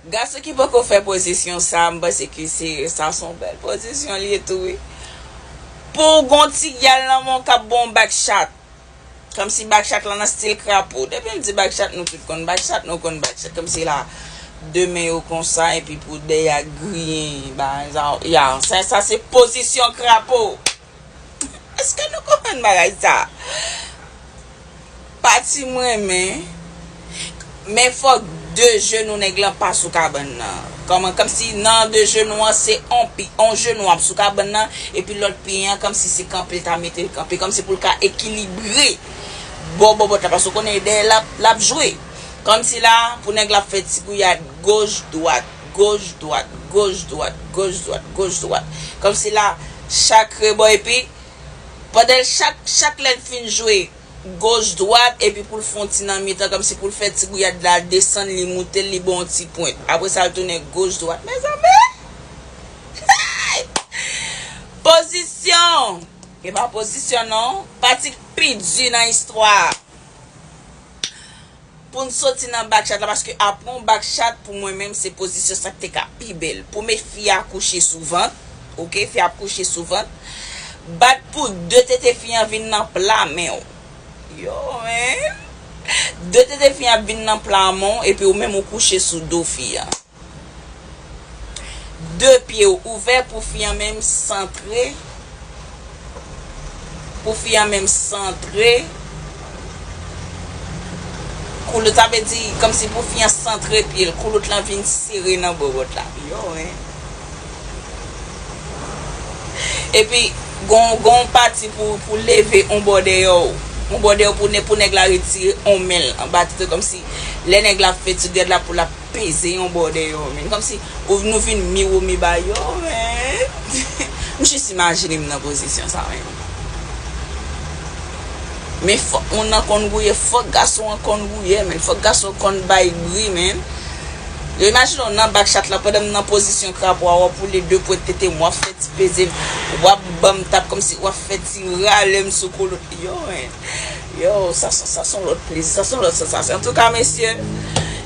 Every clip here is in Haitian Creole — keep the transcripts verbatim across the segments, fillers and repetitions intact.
Gason ki poko fè pozisyon sa, m panse ke se, sa se yon bèl pozisyon li ye tou, wi. Pou w gon ti gyal nan men w k ap ba w back shot. Kòmsi back shot la nan stil krapo. Depi m di back shot, nou tout konn back shot, nou konn back shot. Kòmsi la, de men yo konsa, epi pou dèyè a griyen, ba, sa, ya, sa, sa se pozisyon krapo. Èske nou konprann bagay sa? Pati m renmen, men fòk de jenou nèg lan pa sou kabann nan. Kòman, kòmsi nan de jenou an, se on pi, on jenou ap sou kabann nan, epi lòt pye an, kòmsi se kanpe l ta mete l kanpe, kòmsi pou l ka ekilibre bò bòbòt la, paske w konnen dèyè l ap, l ap jwe. Kòmsi la, pou nèg la ap fè ti gouyad goch, dwat, goch, dwat, goch, dwat, goch, dwat, goch, dwat. Kòmsi la, chak rebò, epi pandan l chak, chak lè l fin jwe goch, dwat, epi pou l fè yon ti nan mitan, kòmsi pou l fè ti gouyad la desann, li moute l, li ba w yon ti pwent. Apre sa, l tounen goch, dwat. Mezanmi! Hey! Pozisyon! E pa pozisyon, non. Pati k pi di nan istwa a. Pou n soti nan back shot la, paske apre yon back shot, pou mwen menm, se pozisyon sa k te ka pi bèl. Pou met fi a kouche sou vant, oke, fi a ap kouche sou vant, bat pou de tete fi an vin nan pla men w. Yo, men. De tete fi an ap vin nan pla men w, epi ou menm ou kouche sou do fi an. De pye w ouvè pou fi an menm santre. Pou fi an menm santre. Koulout, sa vle di, kòmsi pou fi an santre pye l, koulout lan vin sere nan bòbòt la. Yo, en. Epi, gon, gon pati pou, pou leve on bò dèyè w. On bò dèyè w pou nè-, pou nèg la retire on men l anba tete, kòmsi lè nèg la ap fè ti dread la pou l ap peze yon bò dèyè w, men. Kòmsi ou, nou vin mi wo mi ba yo, men. M jis imajine m nan pozisyon sa, men. Men fòk moun nan konn gouye, fòk gason an konn gouye, men. Fòk gason konn bay bri, men. Yo imajine w nan back shot la, pandan m nan pozisyon krapo a, w ap woule de pwent tete m, w ap fè ti peze m, w ap ban m tap kòmsi w ap fè ti rale m sou koulout. Yo, men. Yo, sa, sa, sa se yon lòt plezi, sa se yon lòt sansasyon. Antouka, mesye,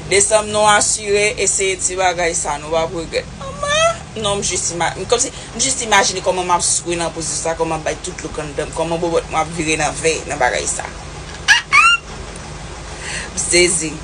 desanm nou asire, eseye ti bagay sa, nou p ap regrèt. Manman, non, m jis ima-, m kòmsi, m jis imajine kòman m ap swe nan pozisyon sa, kòman m ap bay tout look anndan m, kòman bòbòt mwen ap vire nan vè nan bagay sa. M sezi.